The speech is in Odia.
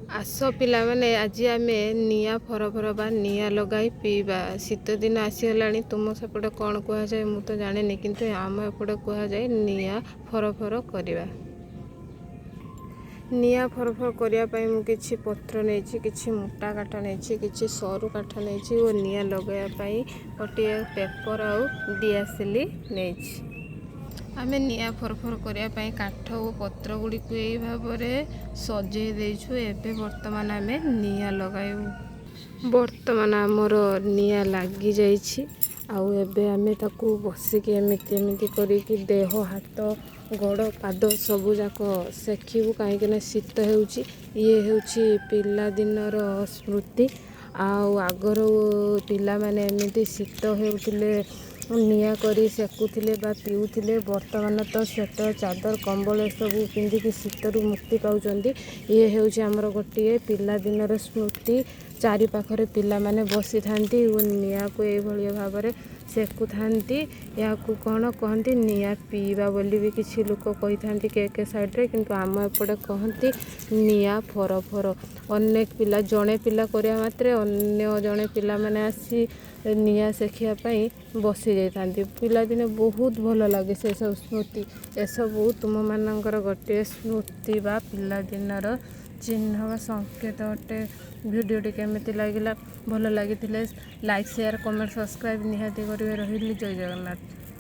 ଆସ ପିଲାମାନେ, ଆଜି ଆମେ ନିଆଁ ଫରଫର ବା ନିଆଁ ଲଗାଇ ପିଇବା। ଶୀତ ଦିନ ଆସିଗଲାଣି। ତୁମ ସେପଟେ କ'ଣ କୁହାଯାଏ ମୁଁ ତ ଜାଣିନି, କିନ୍ତୁ ଆମ ଏପଟେ କୁହାଯାଏ ନିଆଁ ଫରଫର କରିବା। ନିଆଁ ଫରଫର କରିବା ପାଇଁ ମୁଁ କିଛି ପତ୍ର ନେଇଛି, କିଛି ମୋଟା କାଠ ନେଇଛି, କିଛି ସରୁ କାଠ ନେଇଛି ଓ ନିଆଁ ଲଗାଇବା ପାଇଁ ଗୋଟିଏ ପେପର୍ ଆଉ ଦିଆସିଲି ନେଇଛି। ଆମେ ନିଆଁ ଫରଫର କରିବା ପାଇଁ କାଠ ଓ ପତ୍ର ଗୁଡ଼ିକୁ ଏଇ ଭାବରେ ସଜେଇ ଦେଇଛୁ। ଏବେ ବର୍ତ୍ତମାନ ଆମେ ନିଆଁ ଲଗାଇବୁ। ବର୍ତ୍ତମାନ ଆମର ନିଆଁ ଲାଗିଯାଇଛି ଆଉ ଏବେ ଆମେ ତାକୁ ବସିକି ଏମିତି ଏମିତି କରିକି ଦେହ, ହାତ, ଗୋଡ଼, ପାଦ ସବୁଯାକ ସେକିବୁ, କାହିଁକିନା ଶୀତ ହେଉଛି। ଇଏ ହେଉଛି ପିଲାଦିନର ସ୍ମୃତି। ଆଉ ଆଗରୁ ପିଲାମାନେ ଏମିତି ଶୀତ ହେଉଥିଲେ ନିଆଁ କରି ସେକୁଥିଲେ ବା ପିଉଥିଲେ। ବର୍ତ୍ତମାନ ତ ସ୍ୱେଟର, ଚାଦର, କମ୍ବଳ ଏସବୁ ପିନ୍ଧିକି ଶୀତରୁ ମୁକ୍ତି ପାଉଛନ୍ତି। ଇଏ ହେଉଛି ଆମର ଗୋଟିଏ ପିଲାଦିନର ସ୍ମୃତି। ଚାରିପାଖରେ ପିଲାମାନେ ବସିଥାନ୍ତି ଓ ନିଆଁକୁ ଏଇଭଳି ଭାବରେ ସେକୁଥାନ୍ତି। ଏହାକୁ କ'ଣ କହନ୍ତି? ନିଆଁ ପିଇବା ବୋଲି ବି କିଛି ଲୋକ କହିଥାନ୍ତି କେ କେ ସାଇଡ଼୍ରେ, କିନ୍ତୁ ଆମ ଏପଟେ କହନ୍ତି ନିଆଁ ଫରଫର। ଅନେକ ପିଲା, ଜଣେ ପିଲା କରିବା ମାତ୍ରେ ଅନ୍ୟ ଜଣେ ପିଲାମାନେ ଆସି ନିଆଁ ସେକିବା ପାଇଁ ବସି ଯାଇଥାନ୍ତି। ପିଲାଦିନେ ବହୁତ ଭଲ ଲାଗେ ସେସବୁ ସ୍ମୃତି। ଏସବୁ ତୁମମାନଙ୍କର ଗୋଟିଏ ସ୍ମୃତି ବା ପିଲାଦିନର ଚିହ୍ନ ବା ସଂକେତ ଅଟେ। ଭିଡ଼ିଓଟି କେମିତି ଲାଗିଲା? ଭଲ ଲାଗିଥିଲେ ଲାଇକ୍, ସେୟାର, କମେଣ୍ଟ, ସବସ୍କ୍ରାଇବ୍ ନିହାତି କରିବେ। ରହିଲି, ଜୟ ଜଗନ୍ନାଥ।